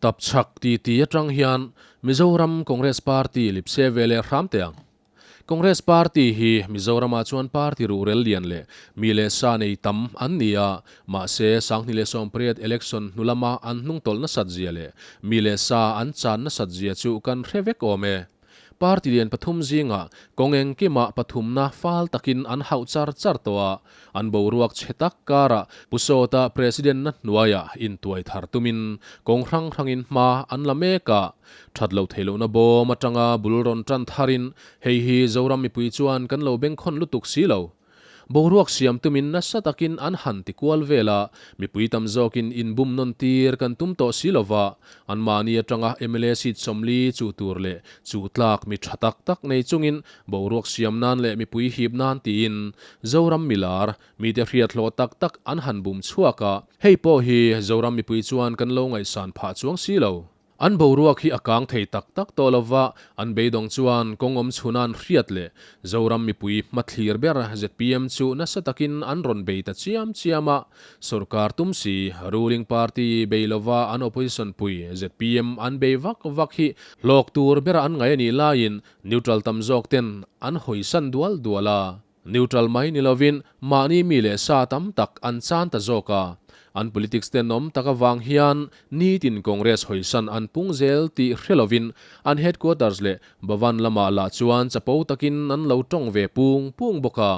Tapchhak titi atang hian Mizoram Congress Party lipse ve leh hram teh ang. Congress Party hi Mizoramah chuan party ruhrel lian leh mi leh sa nei tam an ni a, mahse 2018 election hnu lama an hnungtawlh nasat zia leh mi leh sa an chan nasat zia chu kan hre vek awm e. Party lian pathum zingah kawng engkimah pathumna fal takin an hauh char char tawh a, an boruak chhe tak karah Pu Sawta President-na hnuaiah intuai thar tumin kawng hrang hrangin hma an la mek a. That loh theih lohna bawm atanga bul rawn tan tharin hei hi Zoram mipui chuan kan lo bengkhawn lutuk si lo. Boruak siam tumin nasa takin an han ti kual vel a, mipui tam zawkin inbum nawn tir kan tum tawh si lova, anmahni atanga mla seat 40 chuh tur leh chuh tlak mi tha tak tak nei chungin boruak siam nan leh mipui hip nan tiin Zoram milar mite hriat hlawh tak tak an han bum chhuak a, hei pawh hi Zoram mipui chuan kan lo ngaihsan phah chuang si lo. An boruak hi a kang thei tak tak tawh lova, an beidawng chuan kawng awm chhuna an hriat leh Zoram mipui hmathlir ber zpm chu nasa takin an rawn bei ta chiam chiam a. Sorkar tum si, ruling party bei lova an opposition pui zpm an bei vak vak hi hlawk tur bera an ngaih a nih laiin neutral tam zawk ten an hawisan dual dual a. Neutral mai ni lovin mahni mi leh sa tam tak an chan ta zawk a. An politics tenawm tak avang hian nitin Congress hawisan an pung zel tih hre lovin an headquarters leh Bhavan lamah lah chuan chapo takin an lo tawng ve pung pung bawk a.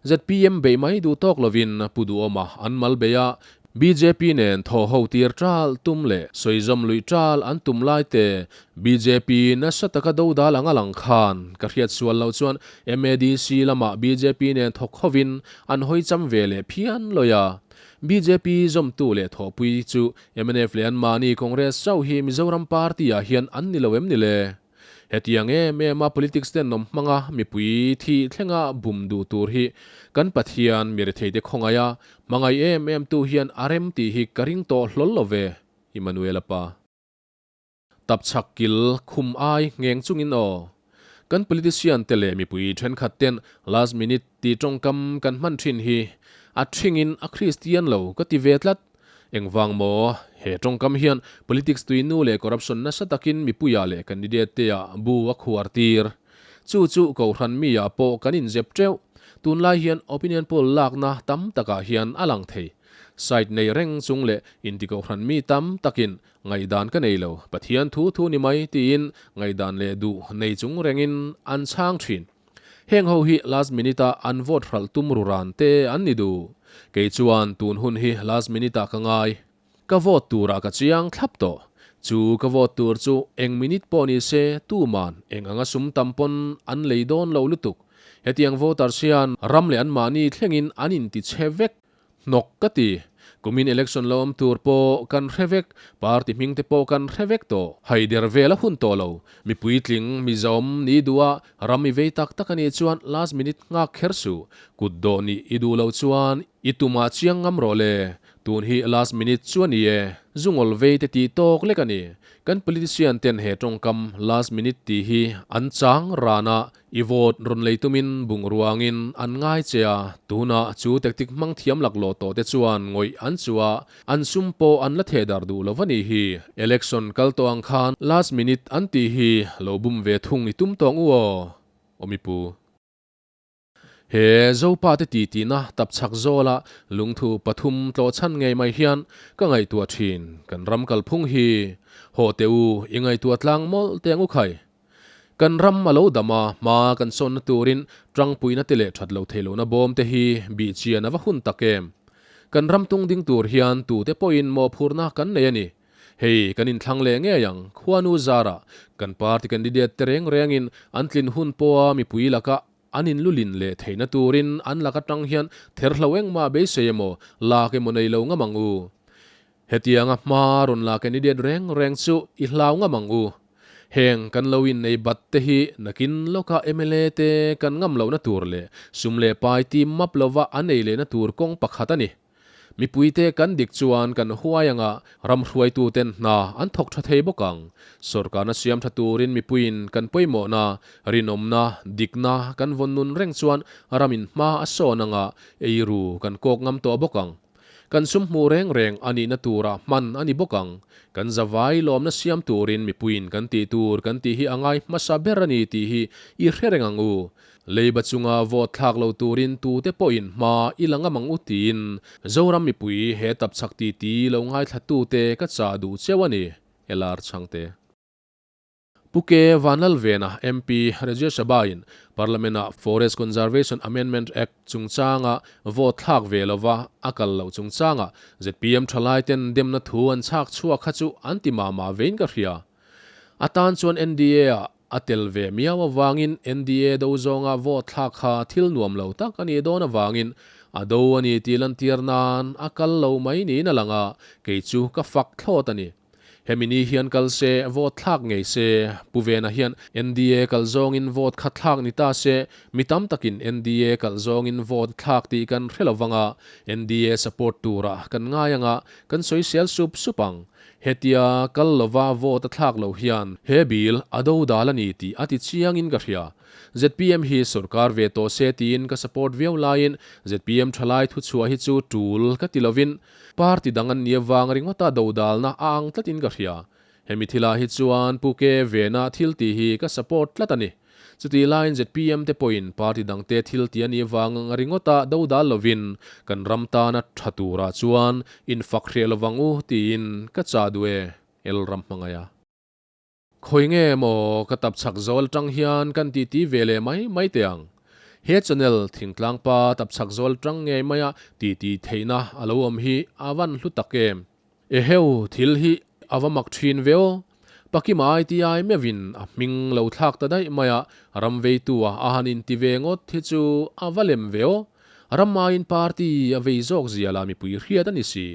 Zpm beih mai duh tawk lovin Pu Duhawma an mal bei a, Bjp nen thaw ho tir tal tum leh sawizawm luih tal an tum lai te bjp nasa taka dodal anga lang khan ka hriat sual loh chuan MADC lamah bjp nen thawk hovin an hawi cham ve leh phian lawi a. Bjp zawmtu leh thawhpui chu mnf leh anmahni Congress chauh hi Mizoram party ah hian an ni lo em ni le? Hetiang em em a politics ten awm hmanga mipui thih thlenga bum duh tur hi kan Pathian mi retheite khawngaih a, hmangaih em em tu hian a rem tih hi ka ring tawh hlawl lo ve, Immanuel-a pa. Tapchhak kil khum ai ngheng chungin aw. Kan politician te leh mipui thenkhat ten last minute tih tawngkam kan hman thin hi a thingin a Kristian lo ka ti ve tlat. Engvang maw? He tawngkam hian politics tuinu leh corruption nasa takin mipuiah leh candidate te ah bu a khuar tir. Chu chu Kohhran mi ah pawh kan inzep teuh. Tunlai hian opinion poll lakna tam takah hian a lang thei. Side nei reng chung leh inti Kohhran mi tam takin ngaihdan ka nei lo, Pathian thu thu ni mai tiin ngaihdan leh duh nei chung rengin an chhang thin. Heng ho hi last minute a an vote hralh tum ru ran te an ni duh. Kei chuan tun hun hi last minute ah ka ngai. Ka vote turah ka chiang thlap tawh. Chu ka vote tur chu eng minute pawh ni se tuman eng anga sum tam pawn an lei dawn lo lutuk. Hetiang voters hian ram leh anmahni thlengin an inti chhe vek. Hnawk ka ti. Kumin election lo awm tur pawh kan hre vek, party hming te pawh kan hre vek tawh. Haider vel a hun tawh lo. Mi puitling, mi zawm ni duh a, ram i vei tak tak a nih chuan last minute nghak kher suh. Kut dawh nih i duh loh chuan i tumah chiang ngam rawh le. Tun hi last minute chu a ni e. Zungawl vei te tih tawk lek a ni. Kan politician ten he tawngkam last minute tih hi an chang ran a, I vote rawn lei tumin bungruangin an ngai che a, tunah chu tactic hmang thiam laklawh tawh te chuan ngawih an chu a, an sum pawh an la theh dar duh lo va nih hi. Election kal tawh ang khan last minute an tih hi lo bum ve thung i tum tawng u aw. Aw mi pu. He Zopa te ti tihna tapchhak zawla lungthu pathum tlawh chhan ngei mai hian ka ngaihtuah thin kan ram kalphung hi. Haw teh u, i ngaihtuah tlang mawlh teh ang u khai. Kan ram a lo dam a, hma kan sawnna turin tangpuina te leh that lo thei lohna bawm te hi bih chian a va hun tak em? Kan ram tung ding tur hian tute pawhin mawhphurhna kan nei a ni. Hei kan inthlang leh ngei ang, khuanu zarah kan party candidate te reng rengin an tlin hun pawha mipui laka an inlulin leh theihna turin an lak atang hian therhlo engmah beisei emaw lak emaw nei lo ngam ang u. Hetianga hma rawn la candidate reng reng chu i hlau ngam ang u. Heng kan lo innei bat te hi nakin lawka mla te kan ngam lohna tur leh sum leh pai tim map lova an ei lehna tur kawng pakhat a ni. Mipuite kan dik chuan kan huai anga ram hruaituten hna an thawk tha thei bawk ang. Sorkarna siam tha turin mipuiin kan pawimawhna, rinawmna, dikna kan vawn nun reng chuan ramin hma a sawn anga eiru kan kawk ngam tawh bawk ang. Kan sum hmuh reng reng a nihna tura hman a ni bawk ang. Kan zavai lawmna siam turin mipuiin kan tih tur kan tih hi a ngai hmasa ber a ni tih hi i hre reng ang u. Leiba chunga vote thlak lo turin tute pawhin hma i la ngam ang u tiin Zoram mipui he tapchhak titi lo ngaithlatute ka chah duh cheu a ni, LR Chhangte. Pu K. Vanlalvena, MP, Rajya Sabha-in Parliament-ah Forest Conservation Amendment Act chungchanga vote thlak ve lova a kal loh chungchanga zpm thalaiten demna thu an chhak chhuak kha chu an ti mah mah vein ka hria. A tan chuan NDA-ah a tel ve miau avangin NDA do zawnga vote thlak kha thil nuam lo tak a nih dawn avangin a do a ni tih lantir nan a kal lo mai niin a lang a, kei chu ka fak thlawt a ni. Hemi ni hian kal se, vote thlak ngei se. Pu Vena hian NDA kalh zawngin vote kha thlak ni ta se, mi tam takin NDA kalh zawngin vote a thlak tih kan hre lo vang a, NDA support turah kan ngai ang a, kan sawisel sup sup ang. Hetia kal lova vote a thlak loh hian he bill a dodal a ni tih a ti chiangin ka hria. Zpm hi sorkar ve tawh se tiin ka support viau laiin zpm thalai thuchhuah hi chu tul ka ti lovin Party dang an nia vang ringawta dodalna a ang tlatin ka hria. Hemi thilah hi chuan Pu Ke Vena thil tih hi ka support tlat a ni. Chutih laiin zpm te pawhin party dangte thil tih a nih vang ringawta dodal lovin kan ram tana tha turah chuan infak hreh lovang u tiin ka chah duh e, El Ramhmangaia. Khawi nge maw ka tap chhak zawl atang hian kan ti ti ve leh mai mai teh ang. He channel thingtlang pa tap chhak zawl atang ngei maia ti ti theihna a lo awm hi a van hlu tak em. Eheu thil hi a va mak thin ve aw. Pakima ITI meuhin a hming lo thlak ta daih maia ram veitu a a han inti ve ngawt hi chu a va lem ve aw. Ramaiin party a vei zawk zia la mipui hriat a ni si.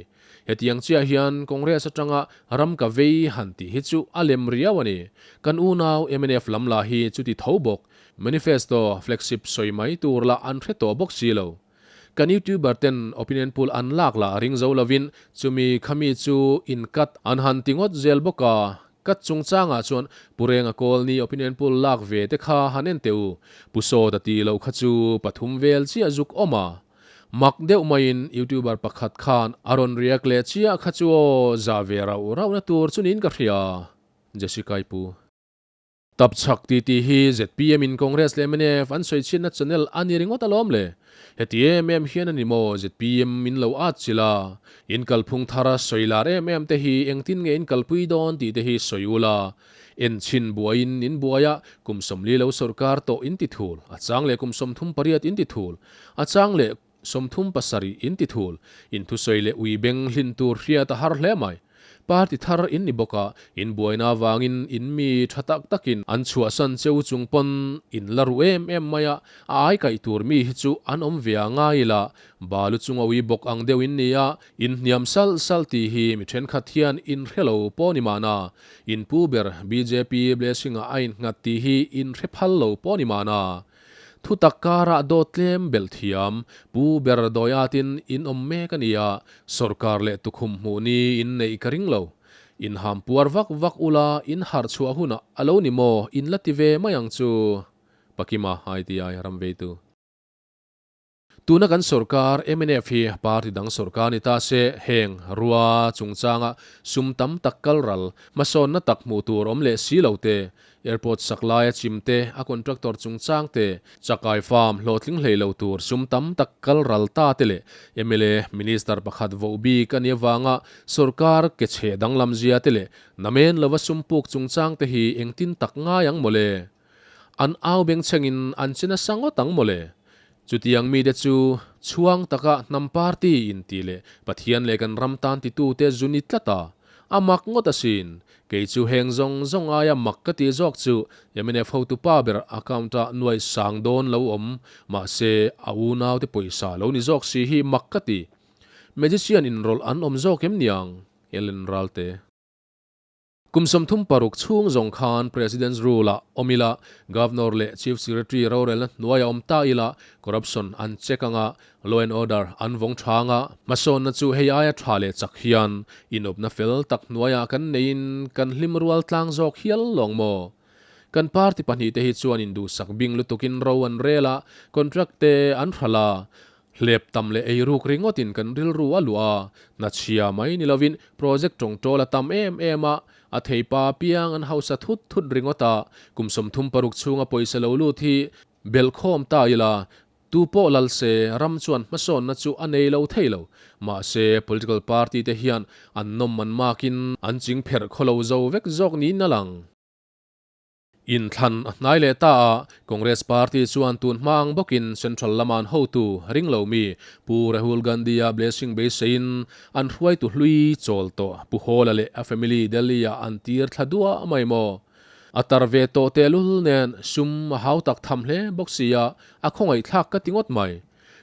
Hetiang chiah hian Congress atanga ram ka vei han tih hi chu a lem riau a ni. Kan unau mnf lam lah hi chuti tho bawk. Manifesto flagship sawi mai tur lah an hre tawh bawk si lo. Kan youtuber ten opinion poll an lak lah ring zo lovin chumi khami chu in cut an han ti ngawt zel bawk a. Cut chungchangah chuan Pu Renga Kawlni opinion poll lak ve te kha han en teh u. Pu Sawta tih loh kha chu pathum vel chiah zuk awm a. Mak deuh maiin youtuber pakhat khan a rawn react leh chiah kha chu aw za ve rauh rauh na tur chu niin ka hria. Jessica i pu. Tapchhak tih tih hi zpm in Congress leh mnf an sawi chhiatna channel a ni ringawt alawm le. Heti em em hian a ni maw zpm min lo at chilh a. In kalphung thar a sawi lar em em te hi engtin nge in kalpui dawn tih te hi sawi ula. Enchin buaiin in buai a, kum 40 lo sawrkar tawh in ti thul, a chang leh kum 38 in ti thul, a chang leh 37 in ti thul, in thusawi leh ui beng hlin tur hriat a har hle mai. Party thar in ni bawk a, in buaina avangin in mi tha tak takin an chhuahsan cheu chung pawn in la ruh em em mai a, a ai kaih tur mi hi chu an awm ve a ngai ila, balu chunga ui bawk ang deuh in ni a, in hniam salh salh tih hi mi thenkhat hian in hre lo pawh ni mahna. In pu ber bjp blessing ah a innghat tih hi in hre phal lo pawh ni mahna. Thutak karah dawt tlem belh thiam pu ber dawi atin in awm mek a nia, sawrkar leh tukhum hmuh ni in neih ka ring lo. In ham puar vak vak ula in harh chhuah hunah a lo ni maw in la ti ve mai ang chu. Pakima ITI ramveitu. Tuna kan sorkar mnf hi party dang sorkar ni ta se, heng rua chungchanga sum tam tak kal ral, hmasawnna tak hmuh tur awm leh si lo te, airport sak laia chim te, a contractor chungchang te, chakai farm hlawhtling hlei lo tur sum tam tak kal ral ta te leh mla minister pakhat voh bik a nih avanga sorkar ke chheh danglam zia te leh namen lova sum puk chungchang te hi engtin tak ngai ang mawle? An au bengchhengin an che nasa ngawt ang mawle. Chutiang mite chu chhuang taka hnam party in tih leh Pathian leh kan ram tan titute zu ni tlat a. A mak ngawt asin. Kei chu heng zawng zawng aia mak ka tih zawk chu mnf hotu pa ber account-ah nuai sang dawn lo awm mahse a unaute pawisa lo ni zawk si hi mak ka ti. Magician inrawlh an awm zawk em niang? Ellen Ralte. Kum 36 chhung zawng khan President's Rule ah awm ila, Governor leh Chief Secretary rorelna hnuaiah awm ta ila, corruption an check anga, law and order an vawng tha anga, hmasawnna chu hei aia tha leh chak hian inawpna fel tak hnuaiah kan neiin kan hlim rual tlang zawk hial lawng maw? Kan party pahnihte hi chuan induhsak bing lutukin ro an rel a, contract te an hralh a. Hlep tam leh eiruk ringawtin kan rilru a luah a, hna chhia mai ni lovin project tawngtawl a tam em em a, a thei pa apiang an hausa thut thut ringawt a, kum 36 chhunga pawisa lo lut hi belhkhawm ta ila, tu pawh lal se ram chuan hmasawnna chu a nei lo thei lo. Mahse, political party te hian an nawm man makin an ching pherh khawlo zo vek zawk niin a lang. Inthlan a hnai leh ta a, Congress Party chuan tun hma ang bawkin Central lama an hotu ring lo mi Pu Rahul Gandhi-a blessing beiseiin an hruaitu hlui chawl tawh Pu Hawla leh a family Delhi-ah an tir thla duah mai maw? A tar ve tawh tehlul nen sum a hau tak tham hle bawk sia, a khawngaihthlak ka ti ngawt mai.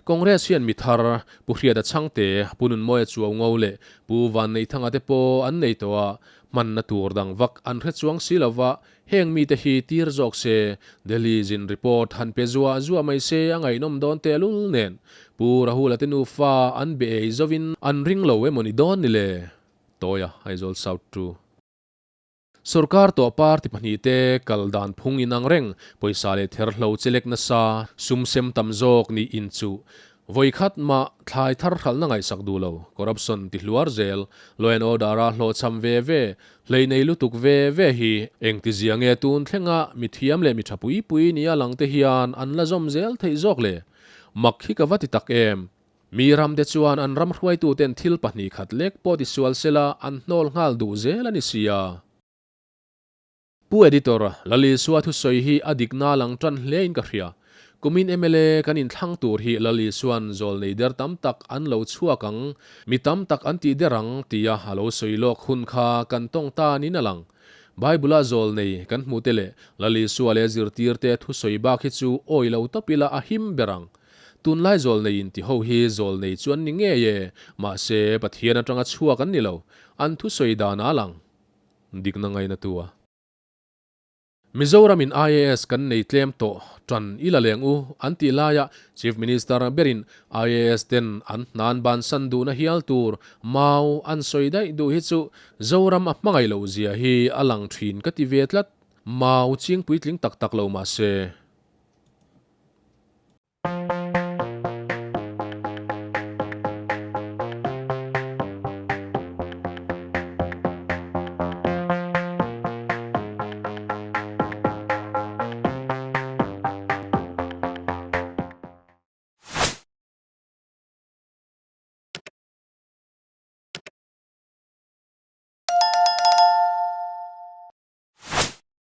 Congress hian mi thar Pu Hriata Chhangte, Pu Nunmawia Chuaungo leh Pu Vanneithanga te pawh an nei tawh a, hmanna tur dang vak an hre chuang si lova, heng mite hi tir zawk se, Delhi zin report han pe zuah zuah mai se a ngaihnawm dawn tehlul nen Pu Rahula te nufa an be ei zovin an ring lo emaw ni dawn ni le? Tawia, Aizawl South 2. Sorkar tawh party pahnihte kal dan phung inang reng, pawisa leh therhlo chelek nasa, sum sem tam zawk nih inchuh, vawikhat mah thlai thar hralhna ngaihsak duh lo, corruption ti hluar zel, law and order-a hlawhchham ve ve, hleih nei lutuk ve ve hi engtizia nge tun thlenga mi thiam leh mi tha pui pui nia langte hian an la zawm zel theih zawk le? Mak hi ka va ti tak em! Mi ramte chuan an ram hruaituten thil 2 khat lek pawh tisual sela an hnawl nghal duh zel a ni sia. Pu Editor, Lalisua thusawi hi a dikna lang tan hlein ka hria. Kumin mla kan inthlang tur hi Lalisuan zawl nei der tam tak an lo chhuak ang, mi tam tak an tih der ang tia a lo sawi lawk hun kha kan tawng ta niin a lang. Bible-a zawl nei kan hmuhte leh Lalisua leh zirtirte thusawi bak hi chu awi lo tawp ila a him ber ang. Tunlai zawl nei inti ho hi zawl nei chu an ni ngei e, mahse Pathian atanga chhuak an ni lo, an thusawi dan a lang dikna ngaina tu a. Mizoram in IAS kan nei tlem tawh tan i la leng u an tih laia Chief Minister berin IAS ten an hnan bansan duhna hial tur mau an sawi daih duh hi chu Zoram a hmangaih loh zia hi a lang thin ka ti ve tlat. Mau ching puitling tak tak lo mahse.